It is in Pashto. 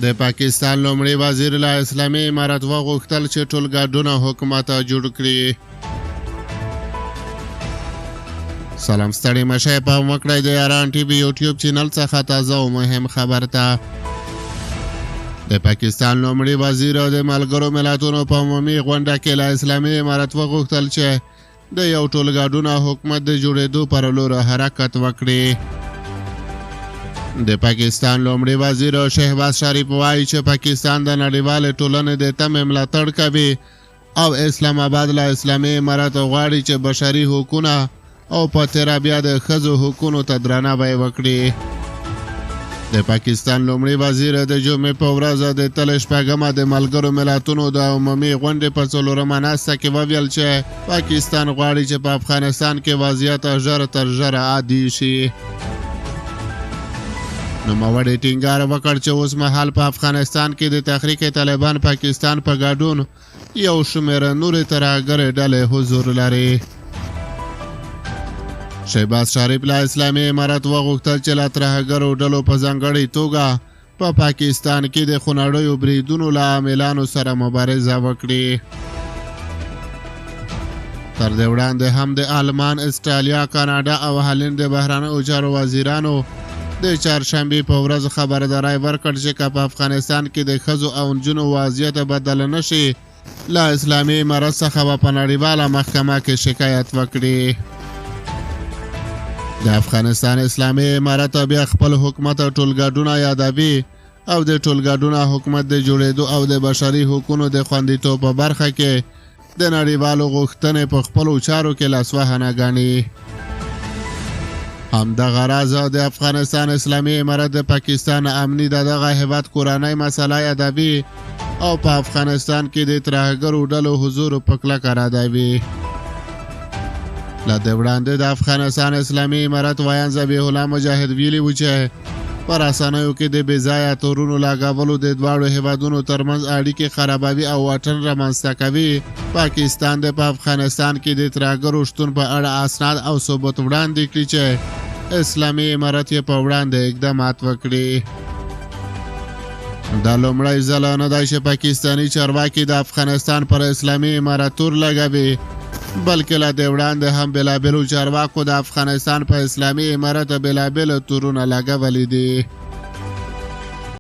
د پاکستان لومړي وزیر له اسلامي امارت وغوښتل چې ټولګډونه حکومت جوړ کړي. سلام، ستړي مشه، پام وکړئ د یاران ټي وي یوټیوب چینل څخه تازه او مهم خبر ته. د پاکستان لومړي وزیر د ملګرو ملتونو په عمومي غونډه کې له اسلامي امارت وغوښتل چې د یو ټولګډونه حکومت د جوړېدو پر لور حرکت وکړي. د پاکستان لومړي وزیر شهباز شریف وایي چې پاکستان د نړیوالې ټولنې د تمې ملاتړ کوي او اسلام آباد له اسلامي امارت غواړي چې بشري حقونه او په تېره بیا د ښځو حقونو ته درناوی وکړي. د پاکستان لومړي وزیر د جمعې په ورځ د تلې 6مه د ملګرو ملتونو د عمومي غونډې په 4مه ناسته کې وویل چې پاکستان غواړي چې په افغانستان کې وضعیت ژر تر ژره عادي شي. نوموړي ټینګار وکړ چې اوس مهال په افغانستان کې د تحریک طالبان پاکستان په ګډون یو شمېر نورې ترهګرې ډلې حضور لري. شهباز شریف له اسلامي امارت وغوښتل چې له ترهګرو ډلو په ځانګړې توګه په پاکستان کې د خونړیو بریدونو له عاملانو سره مبارزه وکړي. تر دې وړاندې هم د آلمان، استرالیا، کاناډا او هالنډ د بهرنیو چارو وزیرانو د چهارشنبې په ورځ خبرداری ورکړ چې که په افغانستان کې د ښځو او نجونو وضعیت بدل نه شي، له اسلامي امارت څخه به په نړیواله محکمه کې شکایت وکړي. د افغانستان اسلامي امارت بیا خپل حکومت ټولګډونه یادوي او د ټولګډونه حکومت د جوړېدو او د بشري حقونو د خوندیتوب په برخه کې د نړیوالو غوښتنې په خپلو چارو کې لاسوهنه ګڼي. همدغه راز د افغانستان اسلامي امارت د پاکستان امني د دغه هېواد کورنۍ مسله یادوي او په افغانستان کې د ترهګرو ډلو حضور په کلکه ردوي. له دې وړاندې د افغانستان اسلامي امارت ویاند ذبیح الله مجاهد ویلي و چې په رسنیو کې د بې ځایه تورونو لګولو د دواړو هېوادونو ترمنځ اړیکې خرابوي او واټن رامنځته کوي. پاکستان د په افغانستان کې د ترهګرو شتون په اړه اسناد او ثبوت وړاندې کړي چې اسلامي امارت یې په وړاندې اقدامات وکړي. دا لومړی ځل نه دی چې پاکستاني چارواکي د افغانستان پر اسلامي امارت تور لګوي، بلکې له دې وړاندې هم بېلابېلو چارواکو د افغانستان په اسلامي امارت بېلابېل تورونه لګولي دي.